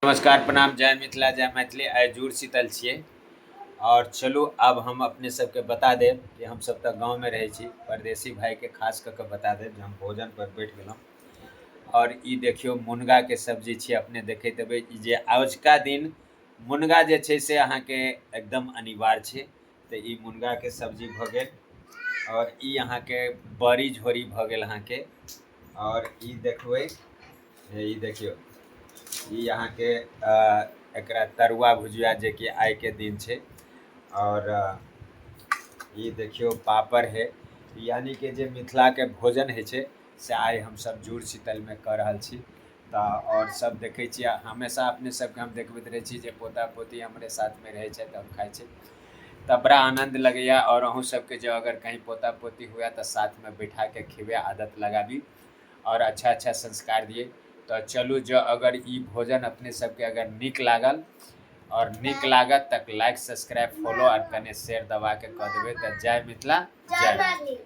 नमस्कार, प्रणाम, जय मिथिला, जय मैथिली। आइ जुड़ शीतल छियै आओर चलू आब हम अपने सबके बता देब कि हमसब तऽ गाँवमे रहै छी। परदेसी भाइके खास कऽ कऽ बता देब जे हम भोजन पर बैठ गेलहुँ। आओर ई देखियौ, मुनगाके सब्जी छियै। अपने देखैत हेबै जे आजुका दिन मुनगा जे छै से अहाँके एकदम अनिवार्य छै। तऽ ई मुनगाके सब्जी भऽ गेल आओर ई अहाँके बड़ी झोरी भऽ गेल अहाँके। आओर ई देखबै, ई देखियौ, ई अहाँके एकरा तरुआ भुजिया, जेकि आइके दिन छै। आओर ई देखियौ, पापड़ है। यानी कि जे मिथिलाके भोजन होइ छै से आइ हमसब जुड़ शीतलमे कऽ रहल छी। तऽ आओर सब देखै छियै, हमेशा अपने सबके हम देखबैत रहै छी जे पोता पोती हमरे साथमे रहै छथि, हम खाइ छी तऽ बड़ा आनन्द लगैया। आओर अहूँ सबके जँ अगर कहीं पोता पोती हुए तऽ साथमे बैठाके खिबै आदत लगाबी आओर अच्छा अच्छा संस्कार दियै। तऽ चलू, जँ अगर ई भोजन अपने सबके अगर नीक लागल आओर नीक लागत तऽ लाइक, सब्सक्राइब, फॉलो आओर कने शेयर दबाके कऽ देबै। तऽ जय मिथिला, जय मैथिली।